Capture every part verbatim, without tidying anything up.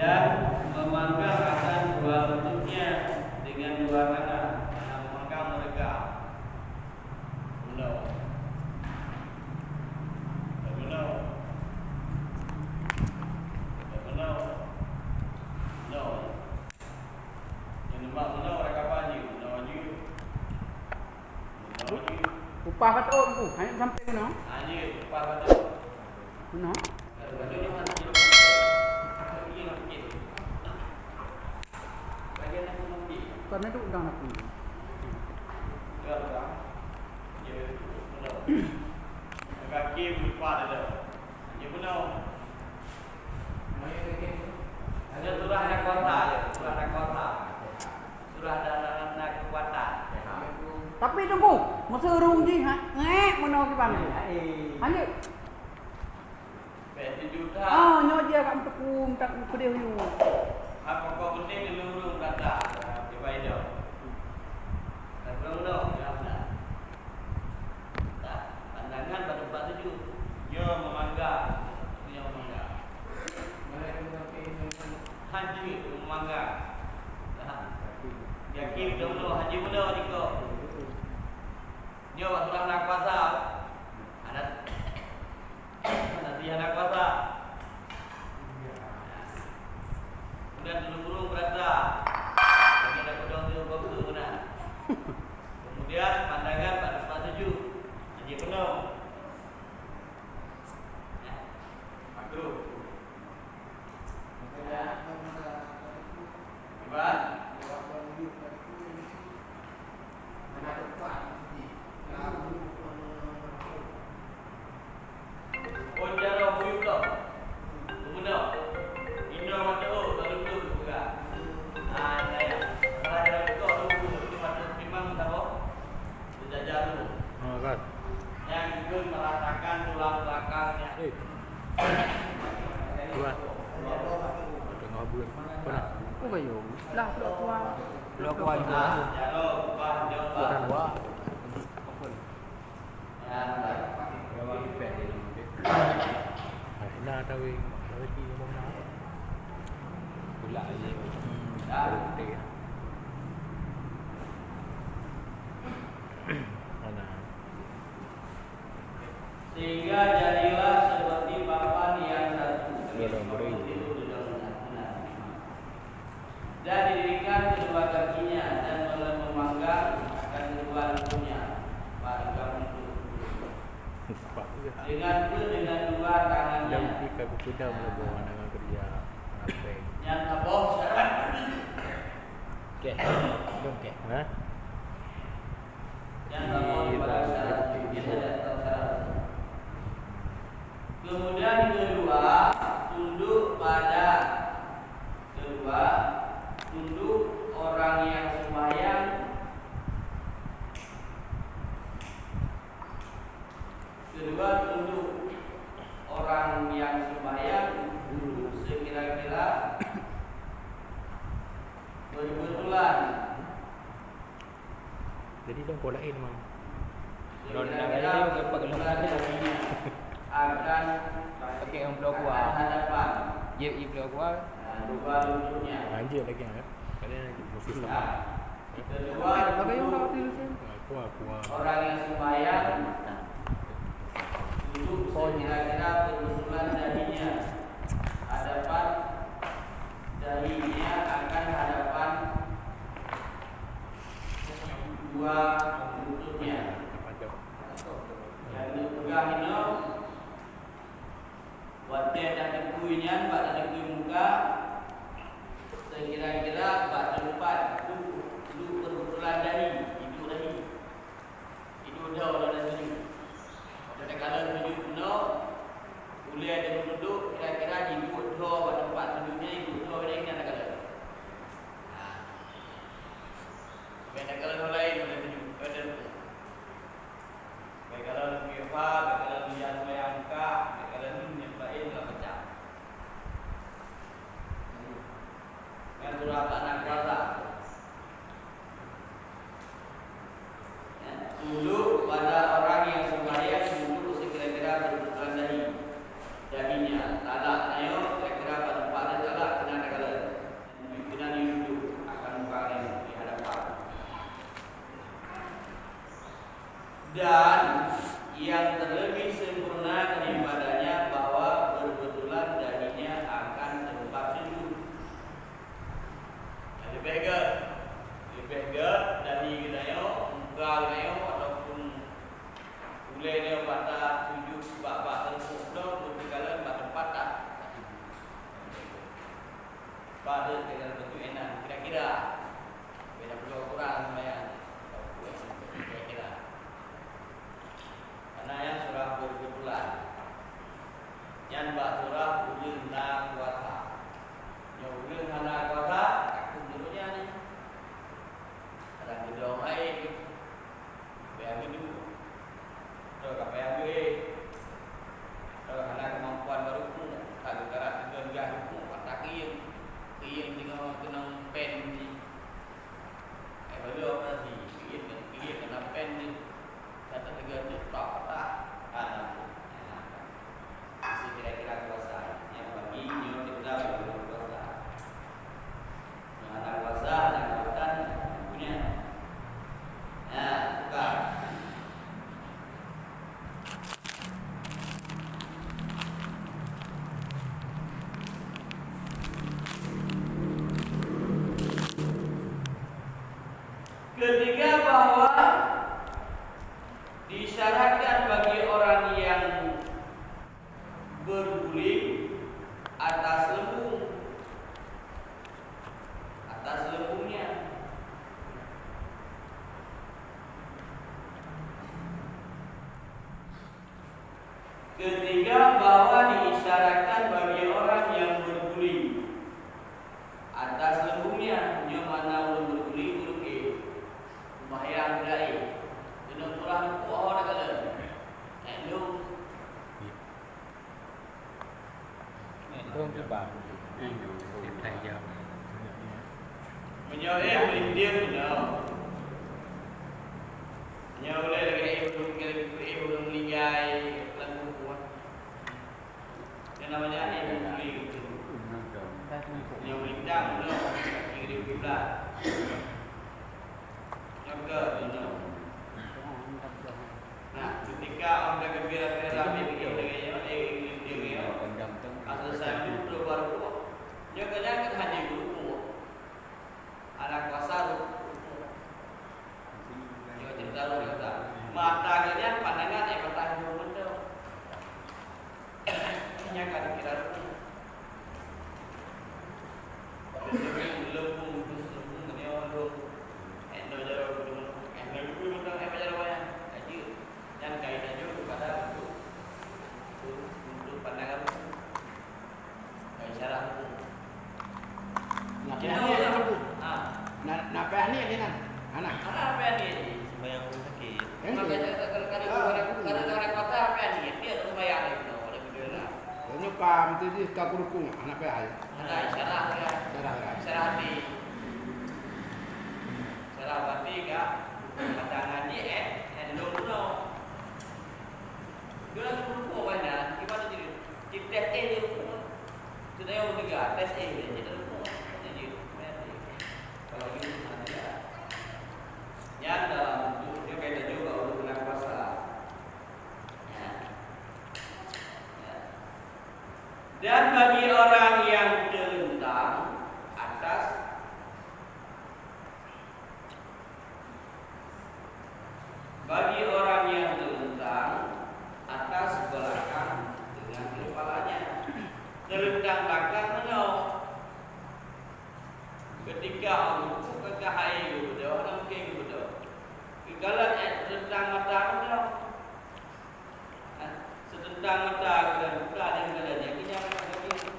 Dan memanggang akan dua lututnya dengan dua tangan, dan memanggang mereka. Meunoe. Meunoe. Meunoe. Meunoe. Nyang nibak meunoe, orang kapal jih. Meunoe jih. Meunoe jih. Upah ka teuôt, Teungku. Hana sampai meunoe. Ha, jih. Upah ka teuôt. Meunoe. Karena itu undang aku. Ada surah dan kuasa je, surah dan kuasa. Surah dan, dan, dan kekuatan. Tapi Teungku, masa ureueng jih, ha, ngek meunoe kiban tu. Lanjut. Bèk teujuta. Ah, nyoe jih agak meuteukue, meutak, peudeh yue. Hak pokok penting di ureueng berada, di Baidoh. Dan ureueng dong, ya, benar. Nah, pandangan bak teumpat tuju. Nyoe meumangga. Nyoe meumangga. Haji meumangga. Nah, yakin dong lo, haji muda niko. Nyoe bak surah na kuasa. Ada Nabi hana kuasa. Kemudian dulu-dulu berasa. Jadi nak pegang tu, pegang tu, benar. Kemudian pandangan pada tempat tuju. Haji penuh. Ya. Bagus. Iban. Oh, jaroe buyueng lom. Gubunur. Inong mantong, oh, lalu tu buka. Ah, saya. Kalau jaroe tu, oh, tu mantong memang saboh. Sejajar tu. Oh, kan. Yang ikut merasakan tulang belakangnya. Eh. Tuan. Tengah bulan. Mana? Oh, kayu. Lah, pula tua. Pula tua juga. Jaroe, ubah, jaroe, ubah. Tua. Nah, tahu. Tahu ti ngomong nak. Pula aja. Hmm, baru putih. Mana? Sehingga jadilah seperti papan yang satu. Dua orang beri. Dan didirikan kedua kakinya dan memanggang akan kedua lututnya. Dengan, dengan dua tangannya. Dan kita berpindah melebuh dengan kerja. Yang saboh syarat. Okey. Belum okey. Ha? Yang saboh syarat. Kemudian kedua, tunduk pada Kedua, tunduk orang yang sembahyang. Kedua, tunduk orang yang sembahyang dulu sekira-kira berbetulan. Jadi, dong pola lain memang. Kalau nak kaya, dia pakai lengkap je. Akan pakai yang belah kuah. Hadapan. Dia, dia belah kuah. Dua lututnya. Lanjut lagi, ya. Kalian lagi. Mesti sama. Kedua, pakai yang tak betul, Sen. Kuah, kuah. Orang yang sembahyang duduk sekira-kira berbetulan dahinya. Hadapan dahinya akan hadapan dua lututnya. Dan dipeugah inoe, watèe tateukui nyan bak tateukui muka, sekira-kira bak teumpat duek, duek berbetulan dahi, iduek dahi. Iduek dhoe lom dan sujud. Watèe takalon sujud bunoe, ulèe teutuduk, kira-kira jiduek dhoe bak teumpat sujud nyan, iduek dhoe bak nyan takalon. Ha. Bèk takalon ureueng laén, bèk takalon ureueng laén. Bèk takalon ureueng laén, bèk takalon ureueng laén. Berapa anak kuasa? Ya, tunduk pada orang yang sembahyang tunduk sekira-kira berkebetulan dahi, dahinya. Talak nyoe kira-kira pada empat hari talak kena tagalan. Kena yunjuk akan muka nyoe di hadapan. Dan yang terlebih sempurna daripadanya bahwa berkebetulan dahinya akan tempat sujud. Leubeh gét, leubeh gét dahi geutanyoe, muka geutanyoe ataupun ulée nyoe bak sujud bak-bak teungku nyoe, beuteukalon bak teumpat dah. Bak teumpat dah, kira-kira, kira-kira. Beda puluh kurang lumayan. Kira-kira. Karena nyan surah berkebetulan. Nyan bak surah ulôn na kuasa. Nyoe ulôn hana kuasa, takut jurutnya ni. Kadang gedong air, payah geudu. Atau ka payah geuéh. Atau hana kemampuan baru pun, tak geukarat teugah rukuk, patah kiyeng. Kiyeng teungoh keunong pen ni. Eh, baru operasi, kiyeng, kiyeng kena pen ni. Kata teugah tu, tak patah. Alhamdulillah. Masih kira-kira kuasa. Yang bagi nyoe kita belum kuasa. Yang ada kuasa, ada kekuatan, punya. Ya, buka. Ketiga, bahwa disyaratkan bagi orang yang berguling atas lembung, atas lembungnya. Ketiga, bahwa diisyaratkan bagi orang yang berguling atas lembungnya, nyoe makna ureuëng berguling, ureuëng éh. Sembahyang tidak éh. Keuneuk peurah rukuk awak dah galak. Ék lom. Dong cuba. Meunyoe éh meulintang, meunyoe. Meunyoe ulée lagée éh ureuëng, éh ureuëng meuninggai lam kubur. Yang namanya éh ureuëng meulintang. Meunyoe meulintang, meunyoe kaki kiblat. Nyoe keuh, meunyoe. Nah, ketika orang dah gembira, gembira, gembira, gembira, gembira, gembira, asal saya duduk baru, nyoe keunan kan hanya guru. Ada kuasa tu. Nyoe cerita tu, cerita. Mata geuhnyan pandangan, eh, mata guru betul. Nya ka dikira dulu. Tapi sebelum, sebelum, sebelum, sebelum, eh, dah jalan dulu. Eh, dah dulu, dah, eh, baca doa ya. Laju. Nyan kaidah jauh kepada untuk, untuk, untuk pandangan. Kaidah syarah. Nah, payah niat, ya. Ah. Nah, nah, payah niat ni, nah. Anak. Anak payah niat. Sembahyang pun sakit. Kan? Makanya, kalau, kalau, ah, kalau, kalau, kalau, kalau, kalau, payah niat, dia tak sembahyang lagi, no, alhamdulillah. Nyoe paham tu jih ka kurukung, anak payah. Ada syarah, ya. Syarah, ya. Syarah hati. Syarah hati ka, pandangan jih, eh, eh, dulu, no. Dia langsung berhubung banyak, gimana jadi? Jadi tes A je berhubung. Sudah yang ketiga, tes A je, jadi berhubung. Jadi, kalau gitu, nanti ya. Yang dalam bentuk dia kaitan juga urut dengan kuasa. Ya. Ya. Dan bagi orang yang terlentang atas Bagi orang yang terlentang atas belakang dengan kepalanya. Terlentang belakang meunoe. Ketika ruku ka hai geubeudôh, hana mungken geubeudôh. Keukalon nyang terlentang mata meunoe. Nah, seuteuntang mata geuh buka dan galak nyang keujam lagèe nyoe.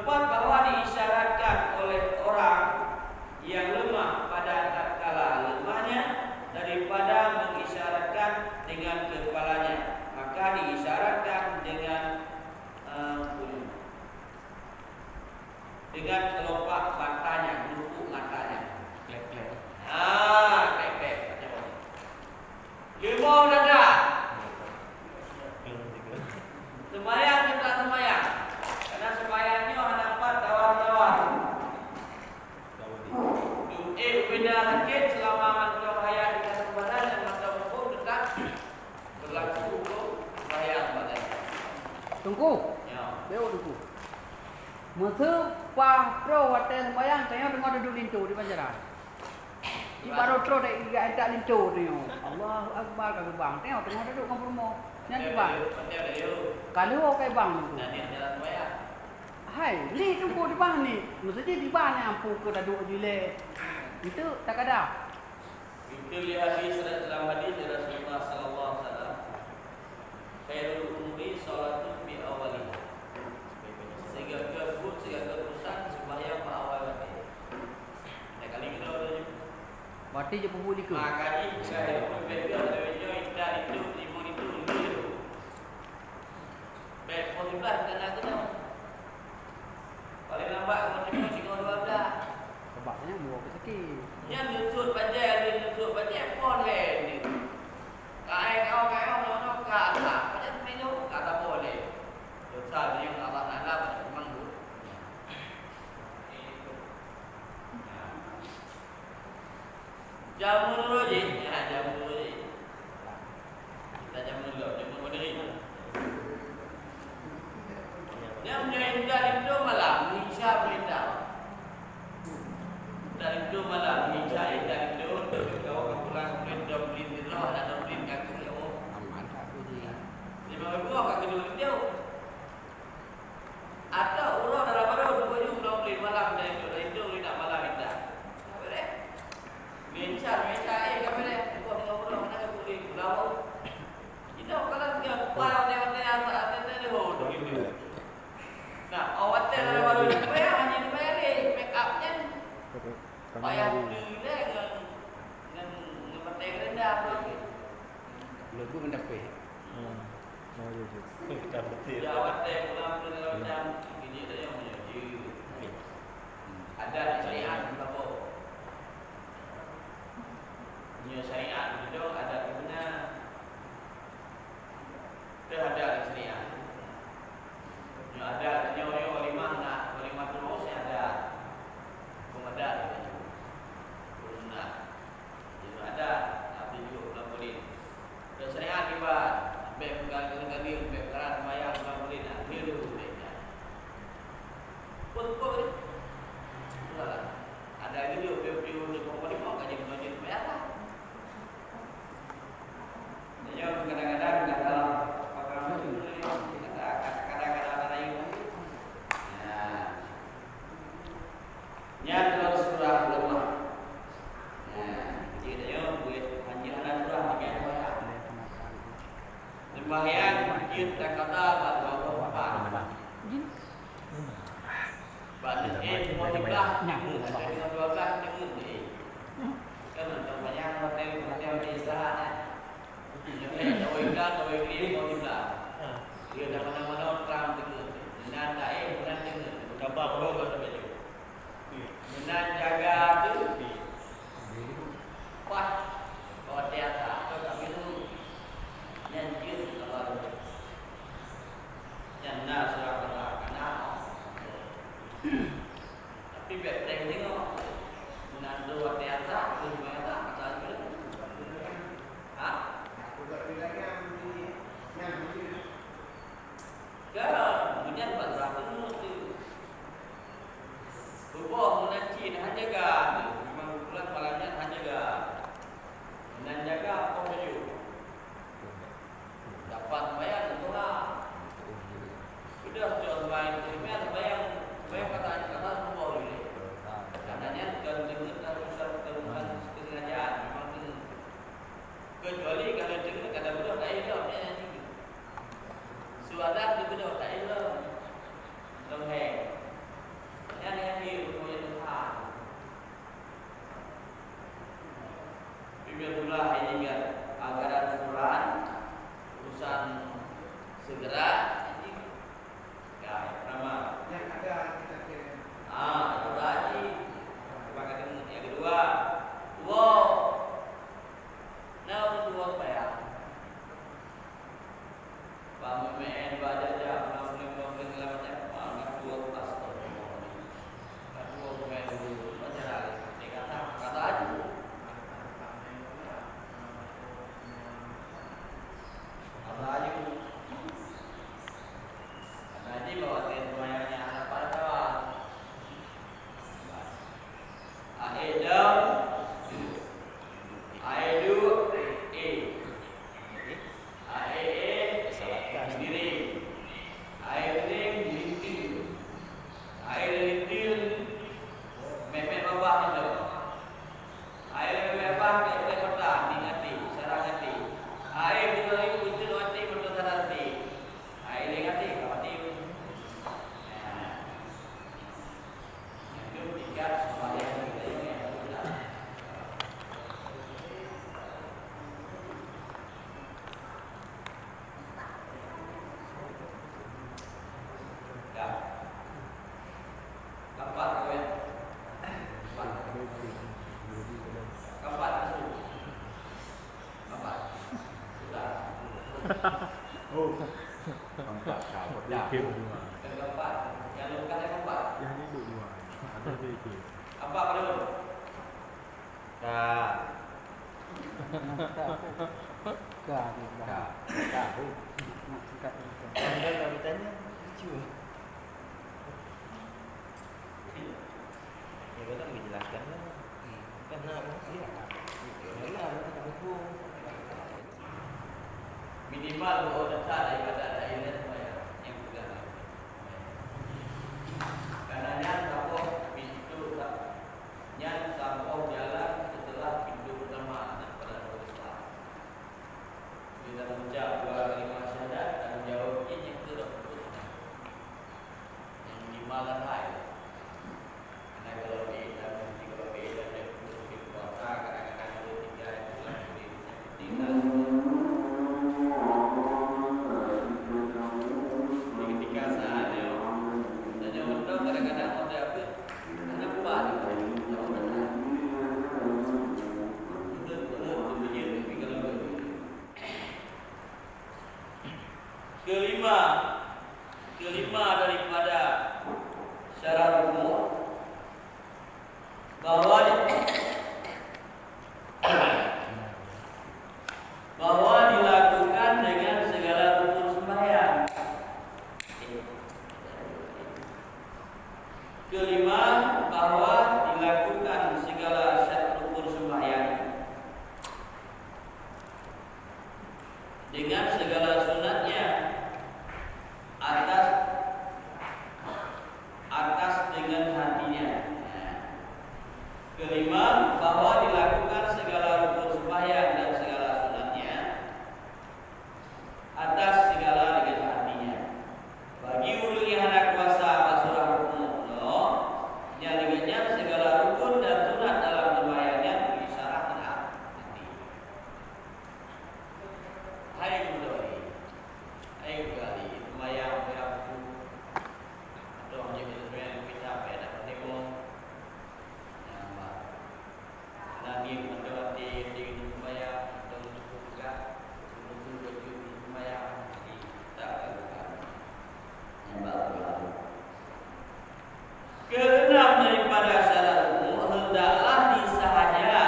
Dapat bahwa diisyaratkan oleh orang yang lemah pada tatkala lemahnya daripada mengisyaratkan dengan kepalanya, maka diisyaratkan dengan, eh, dengan kelopak matanya, lupuk matanya. Klek-klek. Ah, klek-klek. Limong dada. Seumayang teuntang seumayang. Karena seumayang nyoe hana pat tawar-tawar. Du'e beda sakit selama mantong hayat di dalam badan dan mantong hukum tetap berlaku hukum seumayang badan. Teungku. Ya. Beu Teungku. Meuseu paih troh watèe seumayang, tanyoe teungoh duduek linto di panjaran. Cit barô troh dek intat linto tanyoe. Allahu Akbar ka geubang. Tanyoe teungoh duduek ngon peurumoh. Nyan kiban. Ka lheueh ka ibang tu. Hai, lé Teungku dibang ni. Maksud jih dibang ni ampu keu taduek jilé. Itu tak ada. Itu lé hadis dalam hadis dari Rasulullah sallallahu alaihi wasallam. Khairul umuri salatu fi awwaliha. Sigaga buet, sigaga urusan sembahyang bak awai watèe. Tiga kali kena tu. Watèe je peubuet likot. Maka jih khairul umuri, lebih jauh intat itu, lima itu, lebih jauh. Bèk poh sebelas ka na keunoe. Paling lambat ngon lima, tiga, dua belas. Sebab nyan dua peuh sakit. Nyan neusut bajèe, neusut bajèe, poh lhèe ni. Ka ai kawa, ka ai nono ka Allah. Pajan milo ka saboh lé. Dosa nyang Allah Taala pada memang buet. Jameun uroe jih, ya, jameun uroe jih. Kita jameun dulu, jameun modern. Nyang meunyoe intat linto malam, Isya peurintah. Intat linto malam, Isya intat linto, kawa ka pulang, dom lin sidroe, adak dom lin kaki, ya Allah. Aman tak tu jih? Lima ribu ka keunoe linto. Atau uroe dalam baroe dua jeuem lom lé malam dan itu, dan itu intat malam intat. Ka beureh. Meuncar, meuncar, eh, ka beureh. Buah dengan uroe, mana ka boleh pulang. Kita kalau tiga kupa, watèe-watèe, asa, asa, asa, asa, asa. Nah, watèe dalam baroe, bayar, hanya dibayar, eh, make up nyan. Payah beli lé ngon, ngon, ngon batèe rendah tu. Leubeh mendapeh. Hmm. Oh, iya, iya. Kita betul. Ya, awak teh pulang tu dalam macam ini dah yang punya je. Ada syariat apa? Punya syariat itu ada benar. Teuh ada syariat. Nyoe ada, nyoe, nyoe walimah na, walimah turus nyoe ada. Hukum adat nyoe. Hukum sunat. Nyoe ada, tapi juga bulan Maulid. Nyoe syariat kiban, sampai bukan kali-kali, sampai perkara sembahyang bulan Maulid, nah, dia dulu, dia. Pun, pun, pun. Itulah. Ada juga, dia, dia, dia, dia, dia, dia, dia, dia, Nyoe kadang-kadang dalam paham tu, kadang-kadang, kadang-kadang rayu. Nah. Nyan lom surah lemah. Nah, jadi nyoe buet hanya hana surah, hanya surah. Sembahyang jeuet takada bak dua puluh empat. Bak eh, lima belas, lima belas teungeut, eh. Kan mantong banyak hotel, hotel istirahat, eh. Yang lain, tahu ikan, tahu ikan, lima belas. Dia dah mana-mana terang teungeut. Meunan tak, eh, meunan teungeut. Kabar, oh, kata baju. Meunan jaga tu. Wah, kalau tiasa, tu tak minum. Nyan jeuet kalau Nyan na surah Al-Baqarah. Tapi bèk teuntèe deungoe. Meunan watèe asak, terus meunan asak, masa tu. Ha? Kan, meunan bak surah Al-Mulk tu. Beuboh meunan cit han jaga tu. Memang bulan malam nyan han jaga. Meunan jaga, poh tujoh. Dapat sembahyang, tentu lah. Sudah, sudah sembahyang, sembahyang, sembahyang kata, kata, semua boleh. Karena nyan bukan deungon urusan, bukan urusan kesengajaan, memang deungon. Kecuali kalau deungon, kadang-kadang tak elok, ya, ya, ya. Suara tu betul, tak elok. Dong hai. Empat tahun. Yang keempat. Yang keempat. Yang keempat. Yang ni dua. Ada dia ke? Empat belum? Ka. Ka. Ka. Ka. Nak angkat ni. Anda nak bertanya? Cuba. Ya, betul dijelaskan lah. Hmm. Kan nak, ya. Minimal dua juta daripada lain sembahyang yang pegang. Karena nyan saboh pintu, nyan saboh jalan setelah pintu pertama daripada rukun Islam. Bila dah mengucap dua kalimah syahadat, tanggung jawab jih nyang keu rukun Islam. Nyang minimal lah hai. Karena kalau di dalam, kalau di dalam puasa, kadang-kadang ada tiga itu lah, jadi yang penting lah. Jadi ketika saat dia, dan yang betul kadang-kadang ada apa? Ada empat. Yang betul. Itu, itu, itu, itu, kalau begitu. Kelima, kelima daripada syarat rukuk, bahwa di-, bahwa dilakukan dengan segala rukun sembahyang. Kelima, bahwa dilakukan segala syarat rukun sembahyang dengan segala sunatnya atas, atas dengan hatinya. Kelima, bahwa dilakukan segala rukun sembahyang dan segala sunatnya atas segala dengan hatinya. Bagi ureuëng nyang hana kuasa bak surah rukun nyoe, nyan lagée nyan segala rukun dan sunat dalam sembahyang nyan beuisyarah teuhah hati. Hai gurée, hai gurée, sembahyang, sembahyang tu, atau hanya sembahyang kita pada tengok. Nyan bah. Nangis mantong até, até keuneuk seumayang, mantong cukôp peugah, keuneuk bacut keuneuk seumayang, jadi tak lakukan. Nyan bak Allah. Keenam daripada syarat rukuk, hendaklah disahaja.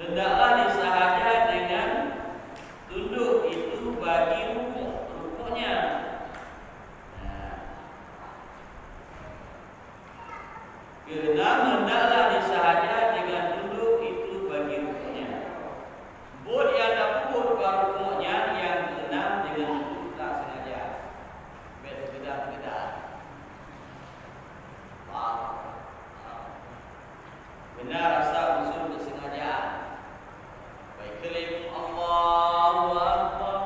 Hendaklah disahaja dengan tunduk itu bagi rukuk, rukuknya. Nah. Keenam, hendaklah disahaja dengan tunduk itu bagi rukuknya. Buet nyang tapeubuet bak rukuknya nyang keenam dengan tunduk tasengaja. Bék seukeudar-seukeudar. Paham? Beuna rasa unsur keusengajaan. Baik keulim, Allahu Akbar.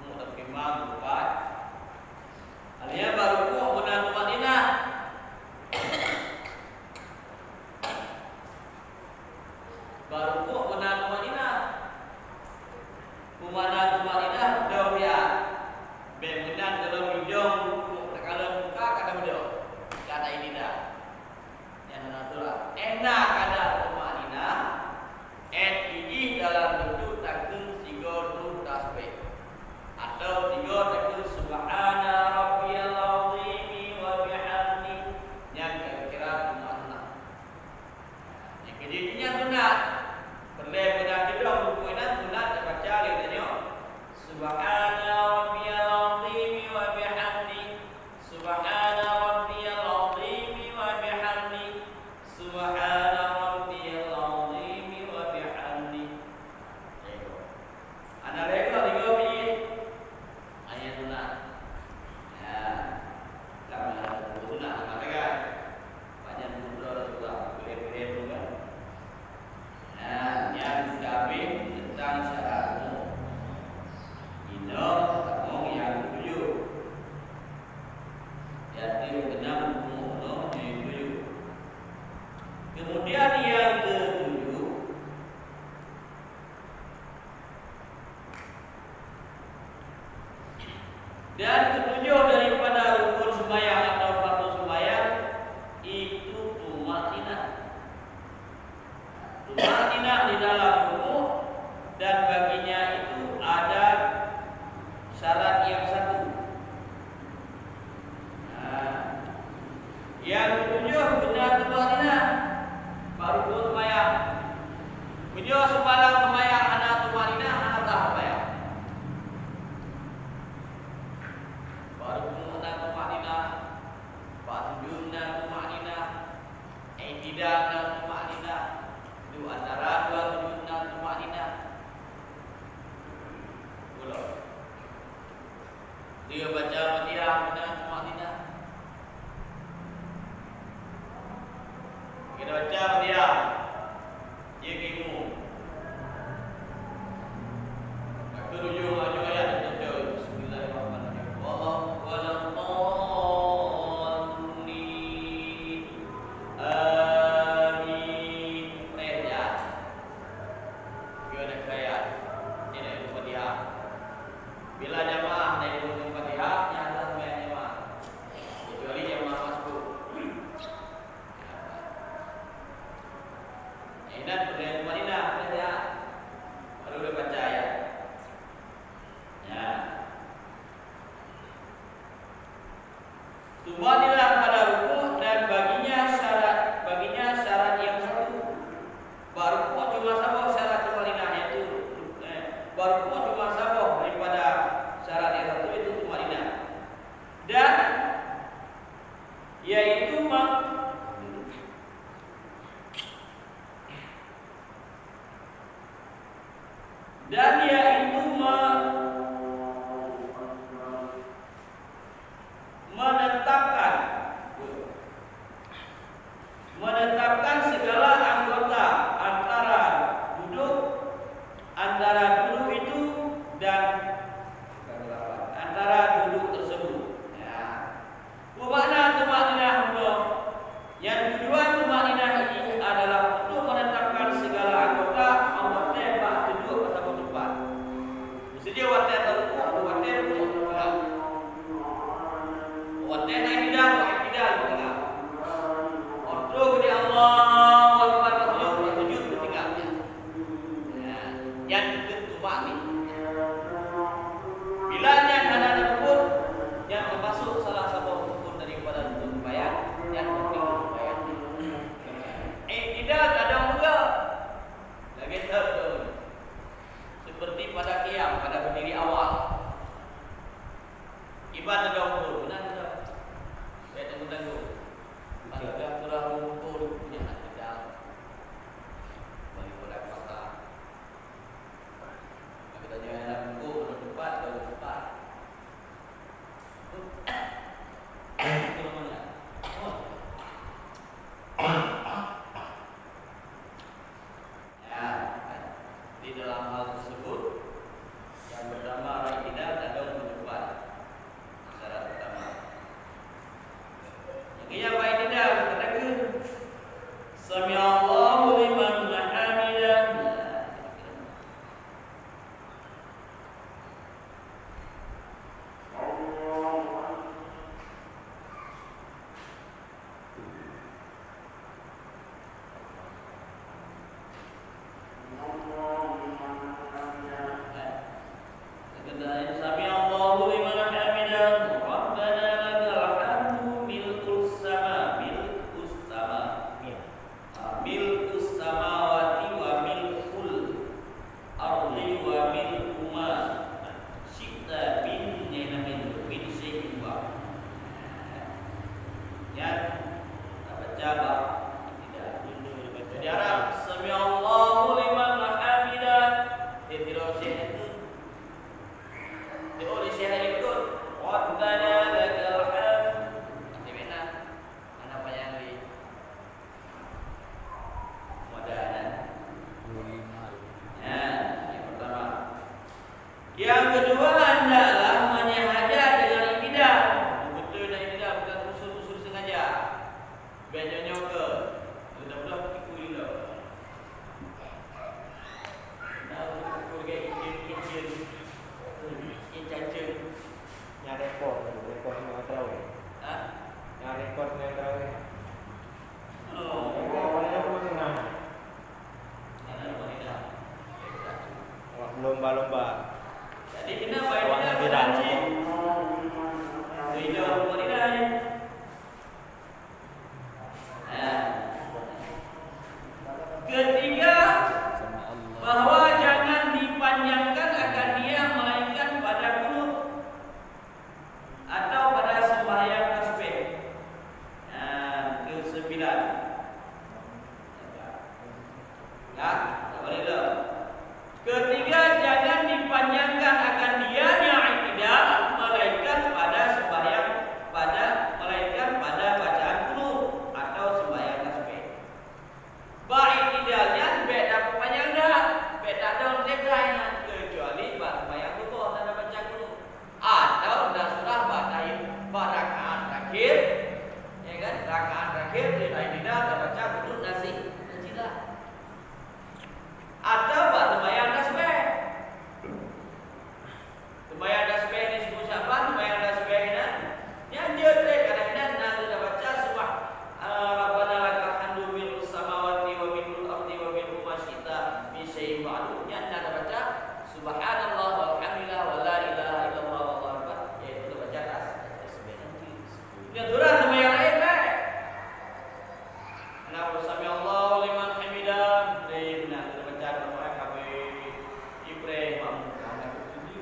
Mu tapi imam bukan. Alia baru ku meunan tumakninah. Baru ku meunan tumakninah. Peue makna tumakninah? Dong ya. Bék meunan dalam idong, takalon muka ka tabeudôh. Ka taidinah. Nyan hana surah. Éh na kada tumakninah, éh jih dalam bentuk takheun sigoe droe tasbih, atau sigoe takheun subhana rabbiyal azimi wa bihamdi, nyan kira-kira tumakninah. Nyang keujeuet nyan sunat. Peureulée meunan keudroe rukuk inan sunat tabaca lé tanyoe, subhana rabbiyal azimi wa bihamdi. Subhana rabbiyal azimi wa bihamdi. Subhana rabbiyal azimi wa bihamdi. Hana lé goe, tiga biji. Hanya sunat. Ya. Sama sunat sama dengan. Banyak mudah Rasulullah. Boleh-boleh tu kan. Nah, nyan ka habéh teuntang syarat rukuk. Inoe tamong nyang ketujoh. Nyang keenam rukuk nyoe nyang ketujoh. Kemudian nyang ketujoh, dan ketujoh daripada rukun sembahyang atau fardu sembahyang, itu tumakninah. Tumakninah di dalam rukuk dan baginya itu ada syarat yang satu. Nah, yang ketujuh, beuna tumakninah bak rukuk seumayang. Meunyoe seumalam seumayang hana tumakninah, hana sah seumayang. Bak rukuk na tumakninah, bak sujud na tumakninah, i'tidal na tumakninah, di antara dua sujud na tumakninah. Ulang. Dia baca Fatihah na tumakninah. Kita baca Fatihah. Jeuet keu imeum. Ka keuh ujong, ujong ayat, baca, Bismillahirrahmanirrahim. Wallahu, waladdallin. Amin. Preh, ya. Keu aneuk kaya. Ini dari Fatihah. Bila jamaah dari Fatihah, nyata semuanya jamaah. Kecuali jamaah masbuk. Ingat, peugah tumakninah, peugah ya. Baru dia baca ayat. Ya. Tumakninah pada rukuk dan baginya syarat, baginya syarat yang satu. Bak rukuk cuma saboh syarat tumakninah, yaitu, eh, bak rukuk cuma saboh daripada syarat yang satu, yaitu tumakninah. Dan yaitu ma-, dan yaitu me-, menetapkan, menetapkan segala anggota antara duduk, antara duduk itu dan antara duduk tersebut. Ya. Peue makna tumakninah bunoe? Nyang tujuan tumakninah jih adalah untuk menetapkan segala anggota Allah Taala bak teuduk atawa teumpat. Ya, tak boleh tu. Ketiga, jangan dipanjangkan akan dia yang tidak melainkan pada sembahyang pada melainkan pada bacaan qunut atau sembahyang tasbih. Bak i'tidal nyan bèk tapeupanyang that, bèk tadong lé keuhai nyan, keucuali bak seumayang suboh na baca qunut. Atau na surah bak tahiyat, bak rakaat terakhir, ya kan? Rakaat terakhir di i'tidal na baca qunut nazi-, nazilah. Atau bak seumayang tasbih. Seumayang tasbih di sibu Sya'ban, seumayang tasbih nyan. Nyan jeuet lé kadang nyan na geuda baca subah, eh, Rabbana lakal hamdu mil'us samawati wa mil'ul ardi wa mil'u ma syi'ta min syai'in ba'du. Nyan na geuda baca subhanallah walhamdulillah wa la ilaha illallah wallahu akbar. Yaitu geuda baca tas-, tasbih. Nyan surah seumayang laén baik. Nah, sami'allahu liman hamidah. Jadi, nah, kita baca doa kami. Ibrahim makmum, nah, kita setuju.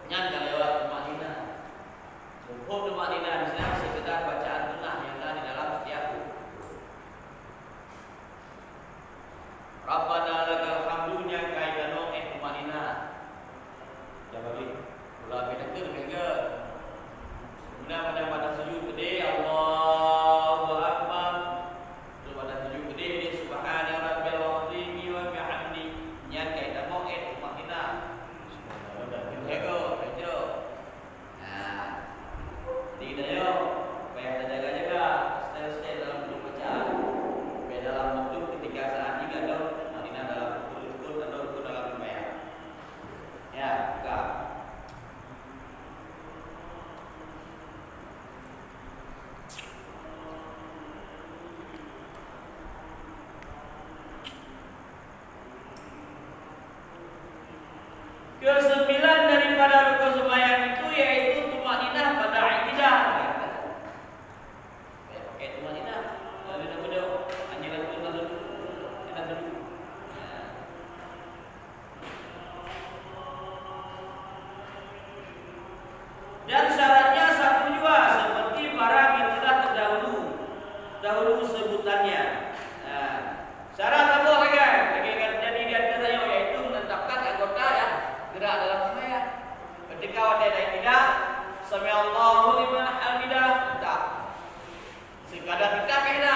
Nyan ka lewat tumakninah. Muphom tumakninah di sinan sekedar bacaan sunnah nyang na di dalam setiap rukuk. Rabbana lakal hamdu nyan ka itanoe éh tumakninah. Jawab lagi. Ulah beda ke, beda ke. Kemudian pada, pada sujud gede, Allahu Akbar. Terus pada sujud gede, dia Subhana Rabbiyal Azimi wa bihamdi. Nyan ka itanoe éh tumakninah. Jaga, jaga. Nah, jadi kita nyoe payah tajaga-jaga step-step dalam bentuk bacaan. Supaya dalam bentuk ketika saat ini ada tumakninah dalam rukun, rukun, ada rukun dalam sembahyang. Ya, buka. Kesembilan daripada rukun sembahyang itu yaitu tumakninah pada i'tidal. Ya, pakai tumakninah. Lalu nak berdoa, hanya lakukan satu. Kena satu. Ya. Dan syaratnya satu jua seperti barang yang telah terdahulu, dahulu sebutannya. Nah, syarat saboh lagèe, lagèe nyang jadi di ateueh nyoe, yaitu menetapkan anggota yang gerak dalam sembahyang. Ketika watèe i'tidal, sami'allahu liman hamidah, tetap. Sekadar kita kena,